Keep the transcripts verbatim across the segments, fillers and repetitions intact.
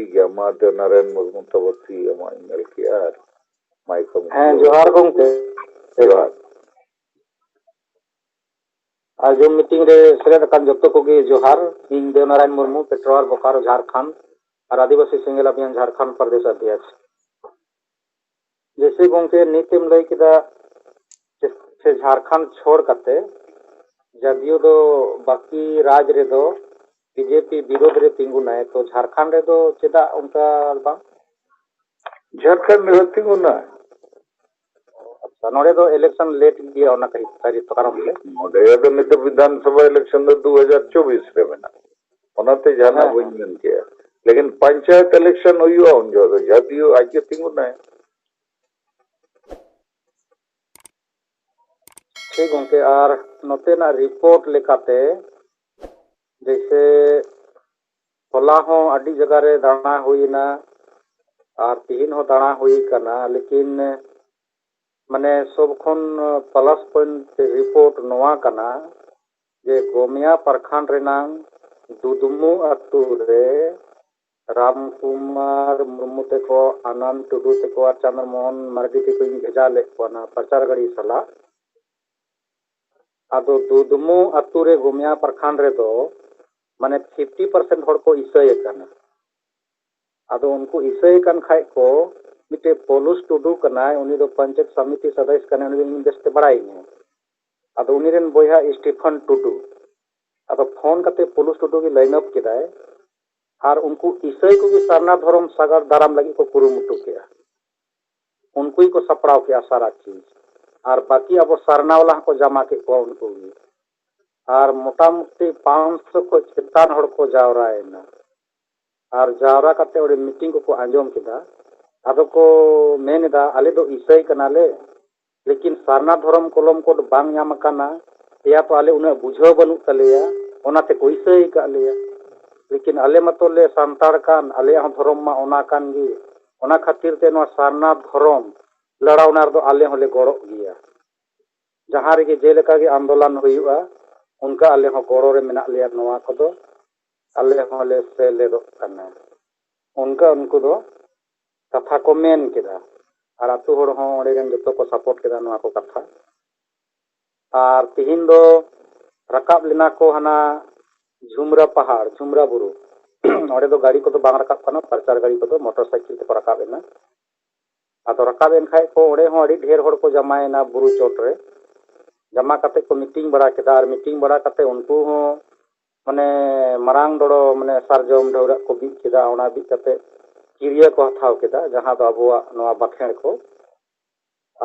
ᱴᱷᱤᱠ ᱜᱮᱭᱟ, ᱢᱟ ᱫᱮᱣᱱᱟᱨᱟᱭᱚᱱ ᱢᱩᱨᱢᱩ ᱛᱟᱵᱚ ᱛᱤ ᱟᱢᱟᱜ ᱤᱧ ᱧᱮᱞ ᱠᱮᱜᱼᱟ ᱟᱨ ᱢᱟᱭᱤᱠ ᱠᱚᱢᱤᱴᱤ ᱦᱮᱸ, ᱠᱚ᱾ ᱡᱚᱦᱟᱨ ᱜᱚᱢᱠᱮ᱾ ᱡᱚᱦᱟᱨ᱾ ᱟᱨ ᱡᱩᱢ ᱢᱤᱴᱤᱝ ᱨᱮ ᱥᱮᱞᱮᱫ ᱟᱠᱟᱱ ᱡᱚᱛᱚ ᱠᱚᱜᱮ ᱡᱚᱦᱟᱨ᱾ ᱤᱧ ᱫᱮᱣᱱᱟᱨᱟᱭᱚᱱ ᱢᱩᱨᱢᱩ, ᱯᱮᱴᱨᱳᱣᱟᱨ, ᱵᱳᱠᱟᱨᱳ, ᱡᱷᱟᱲᱠᱷᱚᱸᱰ ᱟᱨ ᱟᱹᱫᱤᱵᱟᱹᱥᱤ ᱥᱮᱸᱜᱮᱞ ᱚᱵᱷᱤᱭᱟᱱ ᱡᱷᱟᱲᱠᱷᱚᱸᱰ ᱯᱨᱚᱫᱮᱥ ᱚᱫᱷᱭᱚᱠᱥ᱾ ᱡᱮᱭᱥᱮ ᱜᱚᱢᱠᱮ ᱱᱤᱛ ᱮᱢ ᱞᱟᱹᱭ ᱠᱮᱫᱟ, ᱥᱮ ᱡᱷᱟᱲᱠᱷᱚᱸᱰ ᱪᱷᱚᱲ ᱠᱟᱛᱮ ᱡᱟᱫᱤᱭᱳ ᱫᱚ ᱵᱟᱹᱠᱤ ᱨᱟᱡᱽ ᱨᱮᱫᱚ ᱵᱤᱡᱮᱯᱤ ᱵᱤᱨᱳᱫᱷ ᱨᱮ ᱛᱤᱸᱜᱩᱱᱟᱭ, ᱛᱚ ᱡᱷᱟᱲᱠᱷᱚᱸᱰ ᱨᱮᱫᱚ ᱪᱮᱫᱟᱜ ᱚᱱᱠᱟ ᱵᱟᱝ? ᱡᱷᱟᱲᱠᱷᱚᱸᱰ ᱨᱮᱦᱚᱸ ᱛᱤᱸᱜᱩᱱᱟ᱾ ᱟᱪᱪᱷᱟ, ᱱᱚᱰᱮ ᱫᱚ election late ᱜᱮᱭᱟ, ᱚᱱᱟ ᱠᱷᱟᱹᱛᱤᱨ, ᱠᱷᱟᱹᱛᱤᱨ ᱛᱮ ᱠᱟᱨᱚᱱ ᱛᱮ᱾ ᱱᱚᱰᱮ ᱫᱚ ᱱᱤᱛᱚᱜ ᱵᱤᱫᱷᱟᱱ ᱥᱚᱵᱷᱟ election ᱫᱚ ᱫᱩ ᱦᱟᱡᱟᱨ ᱪᱚᱵᱵᱤᱥ ᱨᱮ ᱢᱮᱱᱟᱜᱼᱟ, ᱚᱱᱟᱛᱮ ᱡᱟᱦᱟᱱᱟᱜ ᱦᱮᱸ, ᱵᱟᱹᱧ ᱦᱮᱸ᱾ ᱢᱮᱱ ᱠᱮᱭᱟ᱾ ᱞᱮᱠᱤᱱ ᱯᱚᱧᱪᱟᱭᱮᱛ election ᱦᱩᱭᱩᱜᱼᱟ, ᱩᱱ ᱡᱚᱠᱷᱚᱱ ᱫᱚ ᱡᱟᱫᱤᱭᱳ ᱟᱡ ᱜᱮ ᱛᱤᱸᱜᱩᱱᱟᱭ᱾ ᱴᱷᱤᱠ ᱜᱚᱢᱠᱮ, ᱟᱨ ᱱᱚᱛᱮᱱᱟᱜ report ᱞᱮᱠᱟᱛᱮ ᱡᱮᱭᱥᱮ ᱦᱚᱞᱟ ᱦᱚᱸ ᱟᱹᱰᱤ ᱡᱟᱭᱜᱟ ᱨᱮ ᱫᱟᱬᱟ ᱦᱩᱭᱮᱱᱟ ᱟᱨ ᱛᱤᱦᱤᱧ ᱦᱚᱸ ᱫᱟᱬᱟ ᱦᱩᱭ ᱠᱟᱱᱟ, ᱞᱮᱠᱤᱱ ᱢᱟᱱᱮ ᱥᱚᱵ ᱠᱷᱚᱱ plus point report ᱱᱚᱣᱟ ᱠᱟᱱᱟ ᱡᱮ ᱜᱚᱢᱤᱭᱟ ᱯᱨᱚᱠᱷᱚᱸᱰ ᱨᱮᱱᱟᱝ ᱫᱩᱫᱢᱩ ᱟᱹᱛᱩ ᱨᱮ ᱨᱟᱢ ᱠᱩᱢᱟᱨ ᱢᱩᱨᱢᱩ ᱛᱮᱠᱚ, ᱟᱱᱟᱱᱫ ᱴᱩᱰᱩ ᱛᱮᱠᱚ ᱟᱨ ᱪᱚᱱᱫᱨᱚ ᱢᱳᱦᱚᱱ ᱢᱟᱨᱰᱤ ᱛᱮᱠᱚᱧ ᱵᱷᱮᱡᱟ ᱞᱮᱫ ᱠᱚᱣᱟ ᱚᱱᱟ ᱯᱨᱚᱪᱟᱨ ᱜᱟᱹᱲᱤ ᱥᱟᱞᱟᱜ᱾ ᱟᱫᱚ ᱫᱩᱫᱢᱩ ᱟᱹᱛᱩ ᱨᱮ ᱜᱚᱢᱤᱭᱟ ᱯᱨᱚᱠᱷᱚᱸᱰ ᱨᱮᱫᱚ ᱢᱟᱱᱮ fifty percent ᱦᱚᱲ ᱠᱚ ᱤᱥᱟᱹᱭ ᱟᱠᱟᱱᱟ᱾ ᱟᱫᱚ ᱩᱱᱠᱩ ᱤᱥᱟᱹᱭ ᱠᱟᱱ ᱠᱷᱟᱡ ᱠᱚ, ᱢᱤᱫᱴᱮᱡ ᱯᱚᱞᱩᱥ ᱴᱩᱰᱩ ᱠᱟᱱᱟᱭ, ᱩᱱᱤ ᱫᱚ ᱯᱚᱧᱪᱟᱭᱮᱛ ᱥᱚᱢᱤᱛᱤ ᱥᱚᱫᱚᱥᱭᱚ ᱠᱟᱱᱟᱭ, ᱩᱱᱤ ᱫᱚ ᱤᱧ ᱵᱮᱥᱛᱮ ᱵᱟᱲᱟᱭᱤᱧᱟᱹ᱾ ᱟᱫᱚ ᱩᱱᱤ ᱨᱮᱱ ᱵᱚᱭᱦᱟ ᱥᱴᱤᱯᱷᱟᱱ ᱴᱩᱰᱩ, ᱟᱫᱚ ᱯᱷᱳᱱ ᱠᱟᱛᱮ ᱯᱚᱞᱩᱥ ᱴᱩᱰᱩ ᱜᱮ line up ᱠᱮᱫᱟᱭ, ᱟᱨ ᱩᱱᱠᱩ ᱤᱥᱟᱹᱭ ᱠᱚᱜᱮ ᱥᱟᱨᱱᱟ ᱫᱷᱚᱨᱚᱢ ᱥᱟᱜᱟᱲ ᱫᱟᱨᱟᱢ ᱞᱟᱹᱜᱤᱫ ᱠᱚ ᱠᱩᱨᱩᱢᱩᱴᱩ ᱠᱮᱜᱼᱟ᱾ ᱩᱱᱠᱩ ᱜᱮᱠᱚ ᱥᱟᱯᱲᱟᱣ ᱠᱮᱜᱼᱟ ᱥᱟᱨᱟ ᱪᱤᱡᱽ, ᱟᱨ ᱵᱟᱹᱠᱤ ᱟᱵᱚ ᱥᱟᱨᱱᱟ ᱣᱟᱞᱟ ᱦᱚᱸᱠᱚ ᱡᱟᱢᱟ ᱠᱮᱫ ᱠᱚᱣᱟ ᱩᱱᱠᱩ ᱜᱮ, ᱟᱨ ᱢᱚᱴᱟᱢᱩᱴᱤ ᱯᱟᱸᱪᱥᱚ ᱠᱷᱚᱱ ᱪᱮᱛᱟᱱ ᱦᱚᱲ ᱠᱚ ᱡᱟᱣᱨᱟᱭᱮᱱᱟ᱾ ᱟᱨ ᱡᱟᱣᱨᱟ ᱠᱟᱛᱮ ᱚᱸᱰᱮ ᱢᱤᱴᱤᱝ ᱠᱚᱠᱚ ᱟᱸᱡᱚᱢ ᱠᱮᱫᱟ᱾ ᱟᱫᱚ ᱠᱚ ᱢᱮᱱ ᱮᱫᱟ, "ᱟᱞᱮ ᱫᱚ ᱤᱥᱟᱹᱭ ᱠᱟᱱᱟᱞᱮ, ᱞᱮᱠᱤᱱ ᱥᱟᱨᱱᱟ ᱫᱷᱚᱨᱚᱢ ᱠᱚᱞᱚᱢ ᱠᱳᱰ ᱵᱟᱝ ᱧᱟᱢ ᱟᱠᱟᱱᱟ, ᱮᱭᱟ ᱛᱚ ᱟᱞᱮ ᱩᱱᱟᱹᱜ ᱵᱩᱡᱷᱟᱹᱣ ᱵᱟᱹᱱᱩᱜ ᱛᱟᱞᱮᱭᱟ, ᱚᱱᱟᱛᱮ ᱠᱚ ᱤᱥᱟᱹᱭ ᱟᱠᱟᱫ ᱞᱮᱭᱟ᱾ ᱞᱮᱠᱤᱱ ᱟᱞᱮ ᱢᱟᱛᱚ ᱞᱮ ᱥᱟᱱᱛᱟᱲ ᱠᱟᱱ, ᱟᱞᱮᱭᱟᱜ ᱦᱚᱸ ᱫᱷᱚᱨᱚᱢ ᱢᱟ ᱚᱱᱟ ᱠᱟᱱ ᱜᱮ, ᱚᱱᱟ ᱠᱷᱟᱹᱛᱤᱨ ᱛᱮ ᱱᱚᱣᱟ ᱥᱟᱨᱱᱟ ᱫᱷᱚᱨᱚᱢ ᱞᱟᱲᱟᱣᱱᱟ ᱨᱮᱫᱚ ᱟᱞᱮ ᱦᱚᱸᱞᱮ ᱜᱚᱲᱚᱜ ᱜᱮᱭᱟ᱾ ᱡᱟᱦᱟᱸ ᱨᱮᱜᱮ ᱡᱮᱞᱮᱠᱟ ᱜᱮ ᱟᱱᱫᱳᱞᱚᱱ ᱦᱩᱭᱩᱜᱼᱟ, ᱚᱱᱠᱟ ᱟᱞᱮ ᱦᱚᱸ ᱜᱚᱲᱚ ᱨᱮ ᱢᱮᱱᱟᱜ ᱞᱮᱭᱟ, ᱱᱚᱣᱟ ᱠᱚᱫᱚ ᱟᱞᱮ ᱦᱚᱸᱞᱮ ᱥᱮᱞᱮᱫᱚᱜ ᱠᱟᱱᱟ᱾" ᱚᱱᱠᱟ ᱩᱱᱠᱩ ᱫᱚ ᱠᱟᱛᱷᱟ ᱠᱚ ᱢᱮᱱ ᱠᱮᱫᱟ᱾ ᱟᱨ ᱟᱹᱛᱩ ᱦᱚᱲ ᱦᱚᱸ ᱚᱸᱰᱮ ᱨᱮᱱ ᱡᱚᱛᱚ ᱠᱚ ᱥᱟᱯᱳᱨᱴ ᱠᱮᱫᱟ ᱱᱚᱣᱟ ᱠᱚ ᱠᱟᱛᱷᱟ᱾ ᱟᱨ ᱛᱤᱦᱤᱧ ᱫᱚ ᱨᱟᱠᱟᱵ ᱞᱮᱱᱟ ᱠᱚ ᱦᱟᱱᱟ ᱡᱷᱩᱢᱨᱟ ᱯᱟᱦᱟᱲ, ᱡᱷᱩᱢᱨᱟ ᱵᱩᱨᱩ᱾ ᱚᱸᱰᱮ ᱫᱚ ᱜᱟᱹᱰᱤ ᱠᱚᱫᱚ ᱵᱟᱝ ᱨᱟᱠᱟᱵ ᱠᱟᱱᱟ, ᱯᱟᱨᱪᱟᱨ ᱜᱟᱹᱰᱤ ᱠᱚᱫᱚ ᱢᱚᱴᱚᱨ ᱥᱟᱭᱠᱮᱞ ᱛᱮᱠᱚ ᱨᱟᱠᱟᱵ ᱮᱱᱟ᱾ ᱟᱫᱚ ᱨᱟᱠᱟᱵ ᱮᱱ ᱠᱷᱟᱡ ᱠᱚ, ᱚᱸᱰᱮ ᱦᱚᱸ ᱟᱹᱰᱤ ᱰᱷᱮᱨ ᱦᱚᱲ ᱠᱚ ᱡᱟᱢᱟᱭᱮᱱᱟ ᱵᱩᱨᱩ ᱪᱚᱴ ᱨᱮ᱾ ᱡᱟᱢᱟ ᱠᱟᱛᱮ ᱠᱚ ᱢᱤᱴᱤᱝ ᱵᱟᱲᱟ ᱠᱮᱫᱟ, ᱟᱨ ᱢᱤᱴᱤᱝ ᱵᱟᱲᱟ ᱠᱟᱛᱮ ᱩᱱᱠᱩ ᱦᱚᱸ ᱢᱟᱱᱮ ᱢᱟᱨᱟᱝ ᱰᱚᱲᱚ ᱢᱟᱱᱮ ᱥᱟᱨᱡᱚᱢ ᱰᱷᱟᱹᱣᱨᱟᱹᱜ ᱠᱚ ᱵᱤᱫ ᱠᱮᱫᱟ᱾ ᱚᱱᱟ ᱵᱤᱫ ᱠᱟᱛᱮ ᱠᱤᱨᱭᱟᱹ ᱠᱚ ᱦᱟᱛᱟᱣ ᱠᱮᱫᱟ, ᱡᱟᱦᱟᱸ ᱫᱚ ᱟᱵᱚᱣᱟᱜ ᱱᱚᱣᱟ ᱵᱟᱠᱷᱮᱲ ᱠᱚ᱾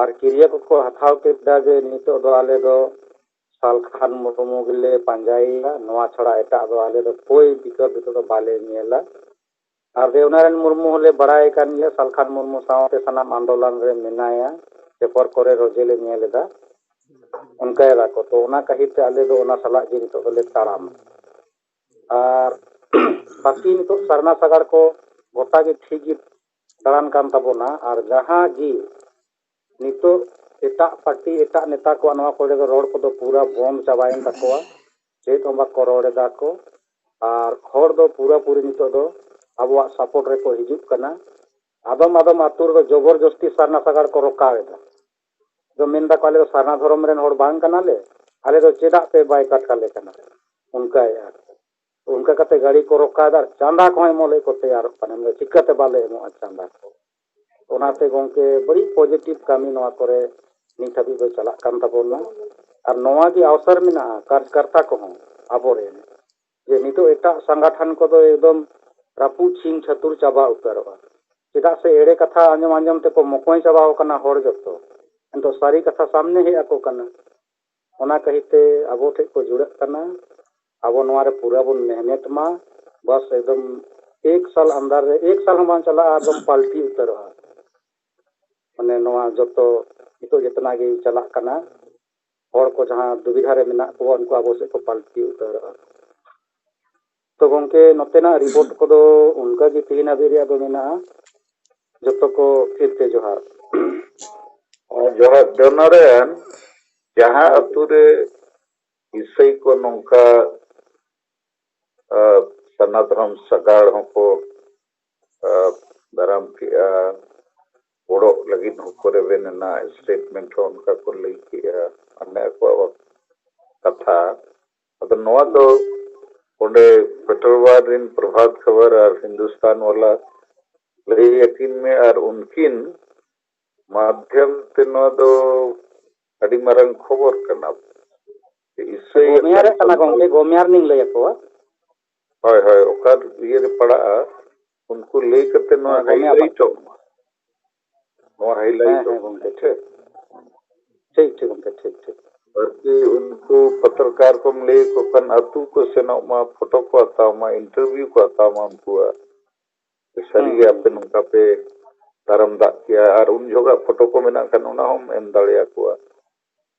ᱟᱨ ᱠᱤᱨᱭᱟᱹ ᱠᱚᱠᱚ ᱦᱟᱛᱟᱣ ᱠᱮᱫᱟ ᱡᱮ ᱱᱤᱛᱚᱜ ᱫᱚ ᱟᱞᱮ ᱫᱚ ᱥᱟᱞᱠᱷᱟᱱ ᱢᱩᱨᱢᱩ ᱜᱮᱞᱮ ᱯᱟᱸᱡᱟᱭᱮᱭᱟ, ᱱᱚᱣᱟ ᱪᱷᱟᱲᱟ ᱮᱴᱟᱜ ᱫᱚ ᱟᱞᱮ ᱫᱚ ᱠᱚᱭ ᱵᱤᱠᱚᱞᱯ ᱱᱤᱛᱚᱜ ᱫᱚ ᱵᱟᱞᱮ ᱧᱮᱞᱟ᱾ ᱟᱨ ᱫᱮᱣᱱᱟᱨᱟᱭᱚᱱ ᱢᱩᱨᱢᱩ ᱦᱚᱸᱞᱮ ᱵᱟᱲᱟᱭ ᱠᱟᱱ ᱜᱮᱭᱟ, ᱥᱟᱞᱠᱷᱟᱱ ᱢᱩᱨᱢᱩ ᱥᱟᱶᱛᱮ ᱥᱟᱱᱟᱢ ᱟᱱᱫᱳᱞᱚᱱ ᱨᱮ ᱢᱮᱱᱟᱭᱟ, ᱯᱮᱯᱟᱨ ᱠᱚᱨᱮ ᱨᱚᱡᱮ ᱞᱮ ᱧᱮᱞ ᱮᱫᱟ, ᱚᱱᱠᱟᱭ ᱫᱟᱠᱚ᱾ ᱛᱚ ᱚᱱᱟ ᱠᱷᱟᱹᱛᱤᱨ ᱛᱮ ᱟᱞᱮ ᱫᱚ ᱚᱱᱟ ᱥᱟᱞᱟᱜ ᱜᱮ ᱱᱤᱛᱚᱜ ᱫᱚᱞᱮ ᱛᱟᱲᱟᱢᱟ᱾ ᱟᱨ ᱵᱟᱹᱠᱤ ᱱᱤᱛᱚᱜ ᱥᱟᱨᱱᱟ ᱥᱟᱜᱟᱲ ᱠᱚ ᱜᱚᱴᱟ ᱜᱮ ᱴᱷᱤᱠ ᱜᱮ ᱫᱟᱬᱟᱱ ᱠᱟᱱ ᱛᱟᱵᱚᱱᱟ᱾ ᱟᱨ ᱡᱟᱦᱟᱸ ᱜᱮ ᱱᱤᱛᱚᱜ ᱮᱴᱟᱜ ᱯᱟᱨᱴᱤ, ᱮᱴᱟᱜ ᱱᱮᱛᱟ ᱠᱚᱣᱟᱜ ᱱᱚᱣᱟ ᱠᱚᱨᱮ ᱫᱚ ᱨᱚᱲ ᱠᱚᱫᱚ ᱯᱩᱨᱟᱹ ᱵᱚᱱᱫ ᱪᱟᱵᱟᱭᱮᱱ ᱛᱟᱠᱚᱣᱟ᱾ ᱪᱮᱫ ᱦᱚᱸ ᱵᱟᱠᱚ ᱨᱚᱲ ᱮᱫᱟ ᱠᱚ᱾ ᱟᱨ ᱦᱚᱲ ᱫᱚ ᱯᱩᱨᱟᱹ ᱯᱩᱨᱤ ᱱᱤᱛᱚᱜ ᱫᱚ ᱟᱵᱚᱣᱟᱜ ᱥᱟᱯᱳᱨᱴ ᱨᱮᱠᱚ ᱦᱤᱡᱩᱜ ᱠᱟᱱᱟ᱾ ᱟᱫᱚᱢ ᱟᱫᱚᱢ ᱟᱹᱛᱩ ᱨᱮᱫᱚ ᱡᱚᱵᱚᱨ ᱡᱚᱥᱛᱤ ᱥᱟᱨᱱᱟ ᱥᱟᱜᱟᱲ ᱠᱚ ᱨᱚᱠᱟᱣ ᱮᱫᱟ᱾ ᱫᱚ ᱢᱮᱱ ᱫᱟᱠᱚ, "ᱟᱞᱮ ᱫᱚ ᱥᱟᱨᱱᱟ ᱫᱷᱚᱨᱚᱢ ᱨᱮᱱ ᱦᱚᱲ ᱵᱟᱝ ᱠᱟᱱᱟᱞᱮ, ᱟᱞᱮ ᱫᱚ ᱪᱮᱫᱟᱜ ᱯᱮ ᱵᱟᱭᱠᱟᱴ ᱠᱟᱞᱮ ᱠᱟᱱᱟ?" ᱚᱱᱠᱟᱭᱮᱫᱼᱟ ᱠᱚ᱾ ᱚᱱᱠᱟ ᱠᱟᱛᱮ ᱜᱟᱹᱰᱤ ᱠᱚ ᱨᱚᱠᱟᱣ ᱮᱫᱟ ᱟᱨ ᱪᱟᱸᱫᱟ ᱠᱚᱦᱚᱸ ᱮᱢᱚᱜ ᱞᱟᱹᱜᱤᱫ ᱠᱚ ᱛᱮᱭᱟᱨᱚᱜ ᱠᱟᱱᱟ᱾ ᱢᱮᱱᱫᱟ, "ᱪᱤᱠᱟᱹᱛᱮ ᱵᱟᱞᱮ ᱮᱢᱚᱜᱼᱟ ᱪᱟᱸᱫᱟ ᱠᱚ?" ᱚᱱᱟᱛᱮ ᱜᱚᱢᱠᱮ, ᱵᱟᱹᱲᱤᱡ ᱯᱚᱡᱤᱴᱤᱵᱷ ᱠᱟᱹᱢᱤ ᱱᱚᱣᱟ ᱠᱚᱨᱮ ᱱᱤᱛ ᱦᱟᱹᱵᱤᱡ ᱫᱚ ᱪᱟᱞᱟᱜ ᱠᱟᱱ ᱛᱟᱵᱚᱱᱟ᱾ ᱟᱨ ᱱᱚᱣᱟ ᱜᱮ ᱟᱣᱥᱟᱨ ᱢᱮᱱᱟᱜᱼᱟ ᱠᱟᱨᱡᱽᱠᱟᱨᱛᱟ ᱠᱚᱦᱚᱸ ᱟᱵᱚᱨᱮᱱ, ᱡᱮ ᱱᱤᱛᱚᱜ ᱮᱴᱟᱜ ᱥᱟᱸᱜᱟᱴᱷᱟᱱ ᱠᱚᱫᱚ ᱮᱠᱫᱚᱢ ᱨᱟᱹᱯᱩᱫ ᱪᱷᱤᱝ ᱪᱷᱟᱹᱛᱩᱨ ᱪᱟᱵᱟ ᱩᱛᱟᱹᱨᱚᱜᱼᱟ᱾ ᱪᱮᱫᱟᱜ ᱥᱮ ᱮᱲᱮ ᱠᱟᱛᱷᱟ ᱟᱸᱡᱚᱢ ᱟᱸᱡᱚᱢ ᱛᱮᱠᱚ ᱢᱚᱠᱚᱧ ᱪᱟᱵᱟᱣ ᱠᱟᱱᱟ ᱦᱚᱲ ᱡᱚᱛᱚ᱾ ᱱᱤᱛᱚᱜ ᱥᱟᱹᱨᱤ ᱠᱟᱛᱷᱟ ᱥᱟᱢᱱᱮ ᱦᱮᱡ ᱟᱠᱚ ᱠᱟᱱᱟ᱾ ᱚᱱᱟ ᱠᱷᱟᱹᱛᱤᱨ ᱛᱮ ᱟᱵᱚ ᱴᱷᱮᱡ ᱠᱚ ᱡᱩᱲᱟᱹᱜ ᱠᱟᱱᱟ᱾ ᱟᱵᱚ ᱱᱚᱣᱟ ᱨᱮ ᱯᱩᱨᱟᱹ ᱵᱚᱱ ᱢᱮᱦᱱᱮᱛ ᱢᱟ᱾ ᱵᱟᱥ ᱮᱠᱫᱚᱢ ᱮᱠ ᱥᱟᱞ ᱟᱱᱫᱟᱨ ᱨᱮ, ᱮᱠ ᱥᱟᱞ ᱦᱚᱸ ᱵᱟᱝ ᱪᱟᱞᱟᱜᱼᱟ, ᱮᱠᱫᱚᱢ ᱯᱟᱞᱴᱤ ᱩᱛᱟᱹᱨᱚᱜᱼᱟ᱾ ᱢᱟᱱᱮ ᱱᱚᱣᱟ ᱡᱚᱛᱚ ᱱᱤᱛᱚᱜ ᱡᱚᱛᱚᱱᱟᱜ ᱜᱮ ᱪᱟᱞᱟᱜ ᱠᱟᱱᱟ᱾ ᱦᱚᱲ ᱠᱚ ᱡᱟᱦᱟᱸ ᱫᱩᱵᱤᱫᱷᱟ ᱨᱮ ᱢᱮᱱᱟᱜ ᱠᱚᱣᱟ, ᱩᱱᱠᱩ ᱟᱵᱚ ᱥᱮᱫ ᱠᱚ ᱯᱟᱞᱴᱤ ᱩᱛᱟᱹᱨᱚᱜᱼᱟ᱾ ᱛᱚ ᱜᱚᱝᱠᱮ, ᱱᱚᱛᱮᱱᱟᱜ ᱨᱤᱯᱳᱨᱴ ᱠᱚᱫᱚ ᱚᱱᱠᱟ ᱜᱮ ᱛᱮᱦᱮᱧ ᱦᱟᱹᱵᱤᱡ ᱨᱮᱭᱟᱜ ᱫᱚ ᱢᱮᱱᱟᱜᱼᱟ᱾ ᱡᱚᱛᱚ ᱠᱚ ᱯᱷᱤᱨ ᱛᱮ ᱡᱚᱦᱟᱨ᱾ ᱡᱚᱦᱟᱨ᱾ ᱫᱚ ᱱᱚᱰᱮ ᱡᱟᱦᱟᱸ ᱟᱹᱛᱩ ᱨᱮ ᱤᱥᱟᱹᱭ ᱠᱚ ᱱᱚᱝᱠᱟ, ᱟ, ᱥᱟᱨᱱᱟ ᱫᱷᱚᱨᱚᱢ ᱥᱟᱜᱟᱲ ᱦᱚᱸᱠᱚ ᱧᱟᱢ ᱠᱮᱜᱼᱟ, ᱜᱚᱲᱚᱜ ᱞᱟᱹᱜᱤᱫ ᱦᱚᱸᱠᱚ ᱨᱮᱵᱮᱱ ᱮᱱᱟ, ᱥᱴᱮᱴᱢᱮᱱᱴ ᱦᱚᱸ ᱚᱱᱠᱟ ᱠᱚ ᱞᱟᱹᱭ ᱠᱮᱜᱼᱟ, ᱢᱟᱱᱮ ᱟᱠᱚᱣᱟᱜ ᱠᱟᱛᱷᱟ᱾ ᱟᱫᱚ ᱱᱚᱣᱟ ᱫᱚ ᱚᱸᱰᱮ ᱯᱮᱴᱨᱳᱣᱟᱨ ᱨᱮᱱ ᱯᱨᱚᱵᱷᱟᱛ ᱠᱷᱚᱵᱚᱨ ᱟᱨ ᱦᱤᱱᱫᱩᱥᱛᱟᱱ ᱣᱟᱞᱟ ᱞᱟᱹᱭ ᱟᱹᱠᱤᱱ ᱢᱮ, ᱟᱨ ᱩᱱᱠᱤᱱ ᱢᱟᱫᱷᱭᱚᱢ ᱛᱮ ᱱᱚᱣᱟ ᱫᱚ ᱟᱹᱰᱤ ᱢᱟᱨᱟᱝ ᱠᱷᱚᱵᱚᱨ ᱠᱟᱱᱟ᱾ ᱤᱥᱟᱹᱭ ᱜᱚᱢᱭᱟᱨᱮ ᱟᱠᱟᱱ ᱠᱟᱱᱟ ᱜᱚᱢᱠᱮ, ᱜᱚᱢᱭᱟᱨ ᱞᱤᱧ ᱞᱟᱹᱭ ᱟᱠᱚᱣᱟ᱾ ᱦᱳᱭ, ᱦᱳᱭ, ᱚᱠᱟ ᱤᱭᱟᱹ ᱨᱮ ᱯᱟᱲᱟᱜᱼᱟ, ᱩᱱᱠᱩ ᱞᱟᱹᱭ ᱠᱟᱛᱮ ᱱᱚᱣᱟ ᱦᱮᱸ, ᱜᱚᱢᱭᱟᱨ ᱦᱟᱭᱞᱟᱭᱤᱴᱚᱜ ᱢᱟ᱾ ᱱᱚᱣᱟ ᱦᱮᱸ, ᱦᱟᱭᱞᱟᱭᱤᱴᱚᱜ ᱦᱮᱸ, ᱢᱟ᱾ ᱜᱚᱢᱠᱮ, ᱴᱷᱤᱠ᱾ ᱴᱷᱤᱠ, ᱴᱷᱤᱠ, ᱜᱚᱢᱠᱮ, ᱴᱷᱤᱠ, ᱴᱷᱤᱠ᱾ ᱟᱨᱠᱤ ᱩᱱᱠᱩ ᱯᱚᱛᱨᱚᱠᱟᱨ ᱠᱚᱢ ᱞᱟᱹᱭ ᱟᱠᱚ ᱠᱷᱟᱱ, ᱟᱹᱛᱩ ᱠᱚ ᱥᱮᱱᱚᱜ ᱢᱟ, ᱯᱷᱳᱴᱳ ᱠᱚ ᱦᱟᱛᱟᱣ ᱢᱟ, ᱤᱱᱴᱟᱨᱵᱷᱤᱭᱩ ᱠᱚ ᱦᱟᱛᱟᱣ ᱢᱟ ᱩᱱᱠᱩᱣᱟᱜ᱾ ᱥᱟᱹᱨᱤᱜᱮ ᱦᱩᱸ, ᱟᱯᱮ ᱦᱩᱸ᱾ ᱱᱚᱝᱠᱟ ᱯᱮ ᱫᱟᱨᱟᱢ ᱫᱟᱜ ᱠᱮᱭᱟ, ᱟᱨ ᱩᱱ ᱡᱚᱦᱚᱜᱟᱜ ᱯᱷᱳᱴᱳ ᱠᱚ ᱢᱮᱱᱟᱜ ᱠᱷᱟᱱ, ᱚᱱᱟ ᱦᱚᱸᱢ ᱮᱢ ᱫᱟᱲᱮᱭᱟᱠᱚᱣᱟ᱾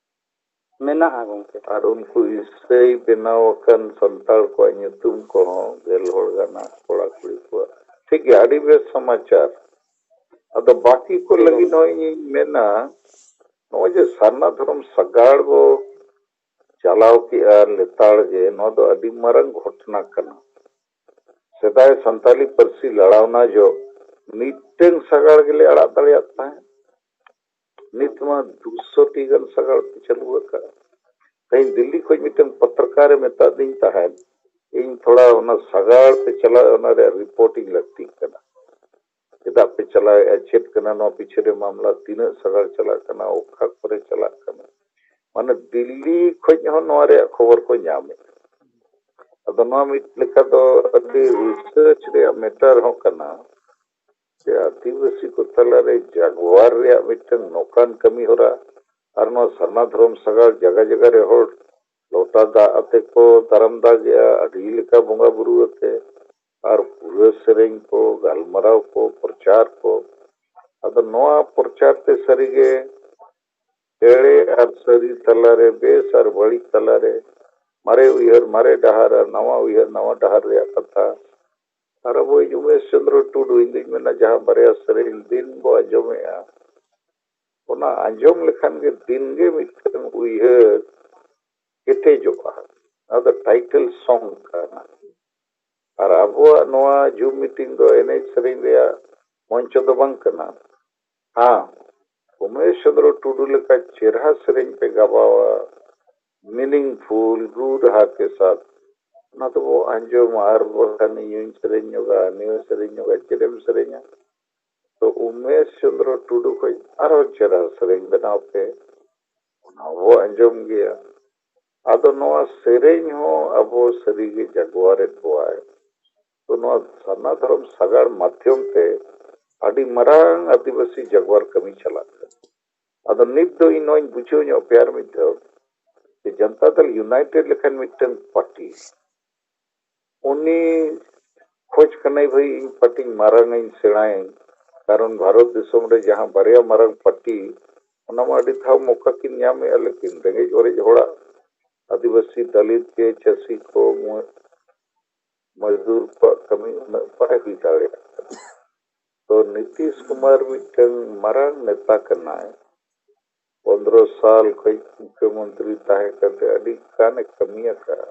ᱢᱮᱱᱟᱜᱼᱟ, ᱜᱚᱢᱠᱮ᱾ ᱟᱨ ᱩᱱᱠᱩ ᱤᱥᱟᱹᱭ ᱵᱮᱱᱟᱣ ᱟᱠᱟᱱ ᱥᱟᱱᱛᱟᱲ ᱠᱚᱣᱟᱜ ᱧᱩᱛᱩᱢ ᱠᱚᱦᱚᱸ ᱜᱮᱞ ᱦᱚᱲ ᱜᱟᱱ ᱠᱚᱲᱟ ᱠᱩᱲᱤ ᱠᱚᱣᱟᱜ᱾ ᱴᱷᱤᱠ ᱜᱮᱭᱟ, ᱟᱹᱰᱤ ᱵᱮᱥ ᱥᱚᱢᱟᱪᱟᱨ᱾ ᱟᱫᱚ ᱵᱟᱹᱠᱤ ᱠᱚ ᱴᱷᱤᱠ ᱞᱟᱹᱜᱤᱫ ᱜᱮᱭᱟ᱾ ᱦᱚᱸ ᱤᱧᱤᱧ ᱢᱮᱱᱟ, ᱱᱚᱜᱼᱚᱭ ᱡᱮ ᱥᱟᱨᱱᱟ ᱫᱷᱚᱨᱚᱢ ᱥᱟᱜᱟᱲ ᱵᱚ ᱪᱟᱞᱟᱣ ᱠᱮᱜᱼᱟ ᱞᱮᱛᱟᱲ ᱜᱮ, ᱱᱚᱣᱟ ᱫᱚ ᱟᱹᱰᱤ ᱢᱟᱨᱟᱝ ᱜᱷᱚᱴᱚᱱᱟ ᱠᱟᱱᱟ᱾ ᱥᱮᱫᱟᱭ ᱥᱟᱱᱛᱟᱞᱤ ᱯᱟᱹᱨᱥᱤ ᱞᱟᱲᱟᱣᱱᱟ ᱡᱚᱦᱚᱜ ᱢᱤᱫᱴᱟᱝ ᱥᱟᱜᱟᱲ ᱜᱮᱞᱮ ᱟᱲᱟᱜ ᱫᱟᱲᱮᱭᱟᱜ ᱛᱟᱦᱮᱸᱫ᱾ ᱱᱤᱛ ᱢᱟ ᱫᱩᱥᱚ ᱴᱤ ᱜᱟᱱ ᱥᱟᱜᱟᱲ ᱠᱚ ᱪᱟᱹᱞᱩ ᱟᱠᱟᱫᱼᱟ᱾ ᱛᱮᱦᱮᱧ ᱫᱤᱞᱞᱤ ᱠᱷᱚᱱ ᱢᱤᱫᱴᱟᱝ ᱯᱚᱛᱨᱚᱠᱟᱨ ᱮ ᱢᱮᱛᱟᱫᱤᱧ ᱛᱟᱦᱮᱸᱫ, ᱤᱧ ᱛᱷᱚᱲᱟ ᱚᱱᱟ ᱥᱟᱜᱟᱲ ᱛᱮ ᱪᱟᱞᱟᱜ, ᱚᱱᱟ ᱨᱮᱭᱟᱜ ᱨᱤᱯᱳᱨᱴ ᱤᱧ ᱞᱟᱹᱠᱛᱤᱜ ᱠᱟᱱᱟ᱾ ᱪᱮᱫᱟᱜ ᱯᱮ ᱪᱟᱞᱟᱣᱮᱫᱼᱟ? ᱪᱮᱫ ᱠᱟᱱᱟ ᱱᱚᱣᱟ ᱯᱤᱪᱷᱮ ᱨᱮ ᱢᱟᱢᱞᱟ? ᱛᱤᱱᱟᱹᱜ ᱥᱟᱜᱟᱲ ᱪᱟᱞᱟᱜ ᱠᱟᱱᱟ? ᱚᱠᱟ ᱠᱚᱨᱮ ᱪᱟᱞᱟᱜ ᱠᱟᱱᱟ? ᱢᱟᱱᱮ ᱫᱤᱞᱞᱤ ᱠᱷᱚᱱ ᱦᱚᱸ ᱱᱚᱣᱟ ᱨᱮᱭᱟᱜ ᱠᱷᱚᱵᱚᱨ ᱠᱚ ᱧᱟᱢᱮᱫᱼᱟ᱾ ᱟᱫᱚ ᱱᱚᱣᱟ ᱢᱤᱫ ᱞᱮᱠᱟ ᱫᱚ ᱟᱹᱰᱤ ᱨᱤᱥᱟᱨᱪ ᱨᱮᱭᱟᱜ ᱢᱮᱴᱟᱨ ᱦᱚᱸ ᱠᱟᱱᱟ᱾ ᱡᱮ ᱟᱹᱫᱤᱵᱟᱹᱥᱤ ᱠᱚ ᱛᱟᱞᱟᱨᱮ ᱡᱟᱜᱽᱣᱟᱨ ᱨᱮᱭᱟᱜ ᱢᱤᱫᱴᱟᱝ ᱱᱚᱝᱠᱟᱱ ᱠᱟᱹᱢᱤ ᱦᱚᱨᱟ, ᱟᱨ ᱱᱚᱣᱟ ᱥᱟᱨᱱᱟ ᱫᱷᱚᱨᱚᱢ ᱥᱟᱜᱟᱲ ᱡᱟᱭᱜᱟ ᱡᱟᱭᱜᱟ ᱨᱮ ᱦᱚᱲ ᱞᱚᱴᱟ ᱫᱟᱜ ᱟᱛᱮ ᱠᱚ ᱫᱟᱨᱟᱢ ᱫᱟᱜᱮᱜᱼᱟ, ᱟᱹᱰᱤ ᱞᱮᱠᱟ ᱵᱚᱸᱜᱟ ᱵᱩᱨᱩ ᱟᱛᱮ, ᱟᱨ ᱯᱩᱨᱟᱹ ᱥᱮᱨᱮᱧ ᱠᱚ, ᱜᱟᱞᱢᱟᱨᱟᱣ ᱠᱚ, ᱯᱨᱚᱪᱟᱨ ᱠᱚ᱾ ᱟᱫᱚ ᱱᱚᱣᱟ ᱯᱨᱚᱪᱟᱨ ᱛᱮ ᱥᱟᱹᱨᱤᱜᱮ ᱮᱲᱮ ᱟᱨ ᱥᱟᱹᱨᱤ ᱛᱟᱞᱟᱨᱮ, ᱵᱮᱥ ᱟᱨ ᱵᱟᱹᱲᱤᱡ ᱛᱟᱞᱟᱨᱮ, ᱢᱟᱨᱮ ᱩᱭᱦᱟᱹᱨ, ᱢᱟᱨᱮ ᱰᱟᱦᱟᱨ ᱟᱨ ᱱᱟᱣᱟ ᱩᱭᱦᱟᱹᱨ, ᱱᱟᱣᱟ ᱰᱟᱦᱟᱨ ᱨᱮᱭᱟᱜ ᱠᱟᱛᱷᱟ᱾ ᱟᱨ ᱟᱵᱚᱭᱤᱡ ᱩᱢᱮᱥ ᱪᱚᱸᱫᱽᱨᱚ ᱴᱩᱰᱩ, ᱤᱧ ᱫᱩᱧ ᱢᱮᱱᱟ, ᱡᱟᱦᱟᱸ ᱵᱟᱨᱭᱟ ᱥᱮᱨᱮᱧ ᱫᱤᱱ ᱵᱚ ᱟᱸᱡᱚᱢᱮᱜᱼᱟ, ᱚᱱᱟ ᱟᱸᱡᱚᱢ ᱞᱮᱠᱷᱟᱱ ᱜᱮ ᱫᱤᱱ ᱜᱮ ᱢᱤᱫᱴᱟᱝ ᱩᱭᱦᱟᱹᱨ ᱠᱮᱴᱮᱡᱚᱜᱼᱟ᱾ ᱚᱱᱟ ᱫᱚ ᱴᱟᱭᱴᱮᱞ ᱥᱚᱝ ᱠᱟᱱᱟ᱾ ᱟᱨ ᱟᱵᱚᱣᱟᱜ ᱱᱚᱣᱟ ᱡᱩᱢ ᱢᱤᱴᱤᱝ ᱫᱚ ᱮᱱᱮᱡ ᱥᱮᱨᱮᱧ ᱨᱮᱭᱟᱜ ᱢᱚᱧᱪᱚ ᱫᱚ ᱵᱟᱝ ᱠᱟᱱᱟ᱾ ᱦᱮᱸ, ᱩᱢᱮᱥ ᱪᱚᱸᱫᱽᱨᱚ ᱴᱩᱰᱩ ᱞᱮᱠᱟ ᱪᱮᱨᱦᱟ ᱥᱮᱨᱮᱧ ᱯᱮ ᱜᱟᱵᱟᱣᱟ, meaningful, ᱜᱩ ᱨᱟᱦᱟ ᱠᱮ ᱥᱟᱛᱷ, ᱚᱱᱟ ᱫᱚᱵᱚ ᱟᱸᱡᱚᱢᱟ᱾ ᱟᱨ ᱵᱟᱠᱷᱟᱱ ᱤᱧ ᱦᱚᱧ ᱥᱮᱨᱮᱧ ᱧᱚᱜᱟ, ᱦᱟᱹᱱᱤ ᱦᱚᱸ ᱥᱮᱨᱮᱧ ᱧᱚᱜᱟ, ᱪᱮᱫ ᱮᱢ ᱥᱮᱨᱮᱧᱟ? ᱛᱚ ᱩᱢᱮᱥ ᱪᱚᱸᱫᱽᱨᱚ ᱴᱩᱰᱩ ᱠᱷᱚᱱ ᱟᱨᱦᱚᱸ ᱪᱮᱦᱨᱟ ᱥᱮᱨᱮᱧ ᱵᱮᱱᱟᱣ ᱯᱮ, ᱚᱱᱟ ᱵᱚ ᱟᱸᱡᱚᱢ ᱜᱮᱭᱟ᱾ ᱟᱫᱚ ᱱᱚᱣᱟ ᱥᱮᱨᱮᱧ ᱦᱚᱸ ᱟᱵᱚ ᱥᱟᱹᱨᱤᱜᱮ ᱡᱟᱜᱣᱟᱨᱮᱫ ᱠᱚᱣᱟᱭ᱾ ᱛᱚ ᱱᱚᱣᱟ ᱥᱟᱨᱱᱟ ᱫᱷᱚᱨᱚᱢ ᱥᱟᱜᱟᱲ ᱢᱟᱫᱽᱫᱷᱚᱢ ᱛᱮ ᱟᱹᱰᱤ ᱢᱟᱨᱟᱝ ᱟᱹᱫᱤᱵᱟᱹᱥᱤ ᱡᱟᱜᱣᱟᱨ ᱠᱟᱹᱢᱤ ᱪᱟᱞᱟᱜ ᱠᱟᱱᱟ᱾ ᱟᱫᱚ ᱱᱤᱛ ᱫᱚ ᱤᱧ ᱱᱚᱣᱟᱧ ᱵᱩᱡᱷᱟᱹᱣ ᱧᱚᱜ ᱯᱮᱭᱟ ᱟᱨ ᱢᱤᱫ ᱫᱷᱟᱣ, ᱡᱮ ᱡᱚᱱᱛᱟ ᱫᱚᱞ ᱤᱭᱩᱱᱟᱭᱴᱮᱰ ᱞᱮᱠᱟᱱ ᱢᱤᱫᱴᱟᱝ ᱯᱟᱨᱴᱤ, ᱩᱱᱤ ᱠᱷᱚᱡᱽ ᱠᱟᱱᱟᱭ, ᱵᱷᱟᱹᱭ, ᱤᱧ ᱯᱟᱨᱴᱤᱧ ᱢᱟᱨᱟᱝ ᱟᱹᱧ, ᱥᱮᱬᱟᱭᱟᱹᱧ, ᱠᱟᱨᱚᱱ ᱵᱷᱟᱨᱚᱛ ᱫᱤᱥᱚᱢ ᱨᱮ ᱡᱟᱦᱟᱸ ᱵᱟᱨᱭᱟ ᱢᱟᱨᱟᱝ ᱯᱟᱨᱴᱤ, ᱚᱱᱟ ᱢᱟ ᱟᱹᱰᱤ ᱫᱷᱟᱣ ᱢᱚᱠᱟ ᱠᱤᱱ ᱧᱟᱢᱮᱜᱼᱟ, ᱞᱮᱠᱤᱱ ᱨᱮᱸᱜᱮᱡ ᱚᱨᱮᱡ ᱦᱚᱲᱟᱜ, ᱟᱹᱫᱤᱵᱟᱹᱥᱤ, ᱫᱟᱹᱞᱤᱛ ᱠᱚ, ᱪᱟᱹᱥᱤ ᱠᱚ, ᱢᱚ-, ᱢᱚᱡᱫᱩᱨ ᱠᱚᱣᱟᱜ ᱠᱟᱹᱢᱤ ᱩᱱᱟᱹᱜ ᱵᱟᱭ ᱦᱩᱭ ᱫᱟᱲᱮᱭᱟᱜ ᱠᱟᱱᱟ᱾ ᱛᱚ ᱱᱤᱛᱤᱥ ᱠᱩᱢᱟᱨ ᱢᱤᱫᱴᱟᱝ ᱢᱟᱨᱟᱝ ᱱᱮᱛᱟ ᱠᱟᱱᱟᱭ, ᱯᱚᱱᱫᱽᱨᱚ ᱥᱟᱞ ᱠᱷᱚᱱ ᱢᱩᱠᱷᱭᱚᱢᱚᱱᱛᱨᱤ ᱛᱟᱦᱮᱸ ᱠᱟᱛᱮ ᱟᱹᱰᱤ ᱜᱟᱱᱮ ᱠᱟᱹᱢᱤ ᱟᱠᱟᱫᱼᱟ᱾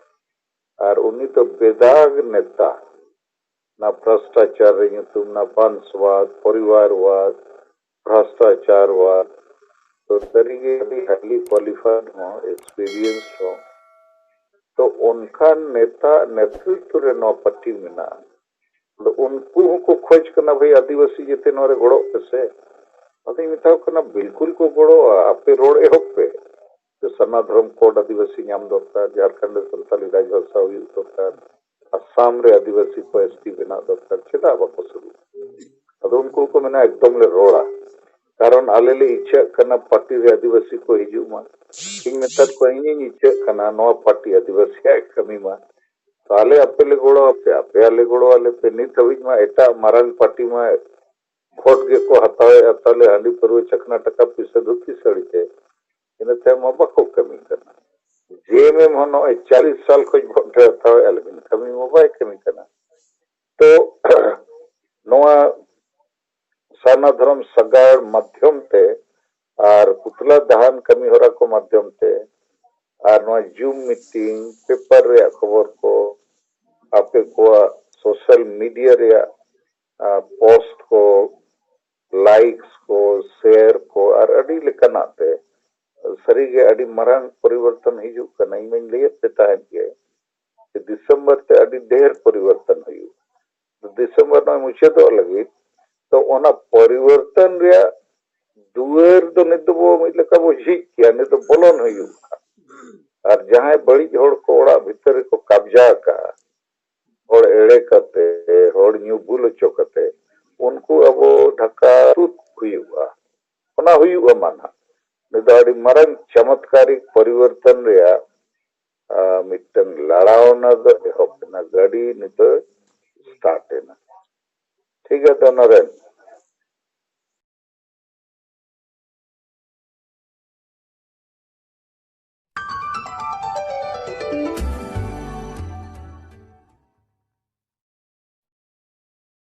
ᱟᱨ ᱩᱱᱤ ᱫᱚ ᱵᱮᱫᱟᱜᱽ ᱱᱮᱛᱟ, ᱱᱟ ᱵᱷᱨᱚᱥᱴᱟᱪᱟᱨ ᱨᱮ ᱧᱩᱛᱩᱢ, ᱱᱟ ᱵᱚᱝᱥᱣᱟᱫ, ᱯᱚᱨᱤᱵᱟᱨᱣᱟᱫ, ᱵᱷᱨᱚᱥᱴᱟᱪᱟᱨᱣᱟᱫ, ᱛᱚ ᱥᱟᱹᱨᱤᱜᱮ ᱟᱹᱰᱤ highly qualified ᱦᱚᱸ, experienced ᱦᱚᱸ᱾ ᱛᱚ ᱚᱱᱠᱟᱱ ᱱᱮᱛᱟ ᱱᱮᱛᱨᱤᱛᱵ ᱨᱮ ᱱᱚᱣᱟ ᱯᱟᱨᱴᱤ ᱢᱮᱱᱟᱜᱼᱟ᱾ ᱟᱫᱚ ᱩᱱᱠᱩ ᱦᱚᱸᱠᱚ ᱠᱷᱚᱡᱽ ᱠᱟᱱᱟ, ᱵᱷᱟᱹᱭ, ᱟᱹᱫᱤᱵᱟᱹᱥᱤ ᱡᱟᱛᱮ ᱱᱚᱣᱟ ᱨᱮ ᱜᱚᱲᱚᱜ ᱯᱮᱥᱮ᱾ ᱟᱫᱚᱧ ᱢᱮᱛᱟ ᱠᱚ ᱠᱟᱱᱟ, ᱵᱤᱞᱠᱩᱞ ᱠᱚ ᱜᱚᱲᱚᱜᱼᱟ, ᱟᱯᱮ ᱨᱚᱲ ᱮᱦᱚᱵ ᱯᱮ᱾ ᱥᱟᱨᱱᱟ ᱫᱷᱚᱨᱚᱢ ᱠᱳᱰ ᱟᱹᱫᱤᱵᱟᱹᱥᱤ ᱧᱟᱢ ᱫᱚᱨᱠᱟᱨ, ᱡᱷᱟᱲᱠᱷᱚᱸᱰ ᱨᱮ ᱥᱟᱱᱛᱟᱞᱤ ᱨᱟᱡᱽ ᱵᱷᱟᱥᱟ ᱦᱩᱭᱩᱜ ᱫᱚᱨᱠᱟᱨ, ᱟᱥᱟᱢ ᱨᱮ ᱟᱹᱫᱤᱵᱟᱹᱥᱤ ᱠᱚ ST ᱵᱮᱱᱟᱜ ᱫᱚᱨᱠᱟᱨ, ᱪᱮᱫᱟᱜ ᱵᱟᱠᱚ ᱥᱩᱨᱩᱜᱼᱟ? ᱟᱫᱚ ᱩᱱᱠᱩ ᱠᱚ ᱢᱮᱱᱟ, ᱮᱠᱫᱚᱢ ᱞᱮ ᱨᱚᱲᱟ, ᱠᱟᱨᱚᱱ ᱟᱞᱮ ᱞᱮ ᱤᱪᱪᱷᱟᱹᱜ ᱠᱟᱱᱟ ᱯᱟᱨᱴᱤ ᱨᱮ ᱟᱹᱫᱤᱵᱟᱹᱥᱤ ᱠᱚ ᱦᱤᱡᱩᱜ ᱢᱟ᱾ ᱤᱧ ᱢᱮᱛᱟᱫ ᱠᱚᱣᱟ, ᱤᱧᱤᱧ ᱤᱪᱪᱷᱟᱹᱜ ᱠᱟᱱᱟ ᱱᱚᱣᱟ ᱯᱟᱨᱴᱤ ᱟᱹᱫᱤᱵᱟᱹᱥᱤᱭᱟᱜ ᱠᱟᱹᱢᱤ ᱢᱟ, ᱛᱟᱦᱞᱮ ᱟᱯᱮ ᱞᱮ ᱜᱚᱲᱚ ᱟᱯᱮᱭᱟ, ᱟᱯᱮᱭᱟᱜ ᱞᱮ ᱜᱚᱲᱚ ᱟᱞᱮ ᱯᱮ᱾ ᱱᱤᱛ ᱦᱟᱹᱵᱤᱡ ᱢᱟ ᱮᱴᱟᱜ ᱢᱟᱨᱟᱝ ᱯᱟᱨᱴᱤ ᱢᱟ ᱵᱷᱳᱴ ᱜᱮᱠᱚ ᱦᱟᱛᱟᱣᱮᱫᱼᱟ, ᱛᱟᱦᱞᱮ ᱦᱟᱺᱰᱤ ᱯᱟᱹᱨᱣᱟᱹ, ᱪᱟᱠᱷᱱᱟ ᱴᱟᱠᱟ ᱯᱩᱭᱥᱟᱹ, ᱫᱷᱩᱛᱤ ᱥᱟᱹᱲᱤ ᱛᱮ᱾ ᱤᱱᱟᱹ ᱛᱟᱭᱚᱢ ᱢᱟ ᱵᱟᱠᱚ ᱠᱟᱹᱢᱤ ᱠᱟᱱᱟ᱾ JMM ᱦᱚᱸ ᱱᱚᱜᱼᱚᱭ ᱪᱟᱞᱤᱥ ᱥᱟᱞ ᱠᱷᱚᱱ ᱵᱷᱳᱴ ᱮ ᱦᱟᱛᱟᱣᱮᱫᱼᱟ, ᱞᱮᱠᱤᱱ ᱠᱟᱹᱢᱤ ᱢᱟ ᱵᱟᱭ ᱠᱟᱹᱢᱤ ᱠᱟᱱᱟ᱾ ᱛᱚ ᱱᱚᱣᱟ ᱥᱟᱨᱱᱟ ᱫᱷᱚᱨᱚᱢ ᱥᱟᱜᱟᱲ ᱢᱟᱫᱽᱫᱷᱚᱢ ᱛᱮ ᱟᱨ ᱯᱩᱛᱞᱟ ᱫᱟᱦᱟᱱ ᱠᱟᱹᱢᱤ ᱦᱚᱨᱟ ᱠᱚ ᱢᱟᱫᱽᱫᱷᱚᱢ ᱛᱮ ᱟᱨ ᱱᱚᱣᱟ Zoom meeting, ᱯᱮᱯᱟᱨ ᱨᱮᱭᱟᱜ ᱠᱷᱚᱵᱚᱨ ᱠᱚ, ᱟᱯᱮ ᱠᱚᱣᱟᱜ social media ᱨᱮᱭᱟᱜ, ᱟ, ᱯᱳᱥᱴ ᱠᱚ, ᱞᱮᱠᱟᱱᱟᱜ ᱛᱮ ᱥᱟᱹᱨᱤᱜᱮ ᱟᱹᱰᱤ ᱢᱟᱨᱟᱝ ᱯᱚᱨᱤᱵᱚᱨᱛᱚᱱ ᱦᱤᱡᱩᱜ ᱠᱟᱱᱟ᱾ ᱤᱧ ᱢᱟᱧ ᱞᱟᱹᱭᱮᱫ ᱯᱮ ᱛᱟᱦᱮᱸᱫ ᱜᱮ ᱡᱮ ᱰᱤᱥᱮᱢᱵᱚᱨ ᱛᱮ ᱟᱹᱰᱤ ᱰᱷᱮᱨ ᱯᱚᱨᱤᱵᱚᱨᱛᱚᱱ ᱦᱩᱭᱩᱜᱼᱟ᱾ ᱰᱤᱥᱮᱢᱵᱚᱨ ᱱᱚᱜᱼᱚᱭ ᱢᱩᱪᱟᱹᱫᱚᱜ ᱞᱟᱹᱜᱤᱫ, ᱛᱚ ᱚᱱᱟ ᱯᱚᱨᱤᱵᱚᱨᱛᱚᱱ ᱨᱮᱭᱟᱜ ᱫᱩᱣᱟᱹᱨ ᱫᱚ ᱱᱤᱛ ᱫᱚᱵᱚ ᱢᱤᱫ ᱞᱮᱠᱟ ᱵᱚ ᱡᱷᱤᱡ ᱠᱮᱭᱟ, ᱱᱤᱛ ᱫᱚ ᱵᱚᱞᱚᱱ ᱦᱩᱭᱩᱜᱼᱟ᱾ ᱟᱨ ᱡᱟᱦᱟᱸᱭ ᱵᱟᱹᱲᱤᱡ ᱦᱚᱲ ᱠᱚ ᱚᱲᱟᱜ ᱵᱷᱤᱛᱟᱹᱨ ᱨᱮᱠᱚ ᱠᱟᱵᱽᱡᱟ ᱟᱠᱟᱫᱼᱟ, ᱦᱚᱲ ᱮᱲᱮ ᱠᱟᱛᱮ, ᱦᱚᱲ ᱧᱩ ᱵᱩᱞ ᱦᱚᱪᱚ ᱠᱟᱛᱮ, ᱩᱱᱠᱩ ᱟᱵᱚ ᱰᱷᱟᱠᱟ ᱛᱩᱫ ᱦᱩᱭᱩᱜᱼᱟ᱾ ᱚᱱᱟ ᱦᱩᱭᱩᱜᱼᱟ ᱢᱟ ᱱᱟᱦᱟᱜ᱾ ᱱᱤᱛ ᱫᱚ ᱟᱹᱰᱤ ᱢᱟᱨᱟᱝ ᱪᱚᱢᱚᱛᱠᱟᱨᱤᱠ ᱯᱚᱨᱤᱵᱚᱨᱛᱚᱱ ᱨᱮᱭᱟᱜ, ᱟ, ᱢᱤᱫᱴᱟᱝ ᱞᱟᱲᱟᱣᱱᱟ ᱫᱚ ᱮᱦᱚᱵ ᱮᱱᱟ᱾ ᱜᱟᱹᱰᱤ ᱱᱤᱛᱚᱜ ᱥᱴᱟᱨᱴ ᱮᱱᱟ᱾ ᱴᱷᱤᱠ ᱜᱮᱭᱟ, ᱛᱚ ᱱᱚᱨᱮᱱ,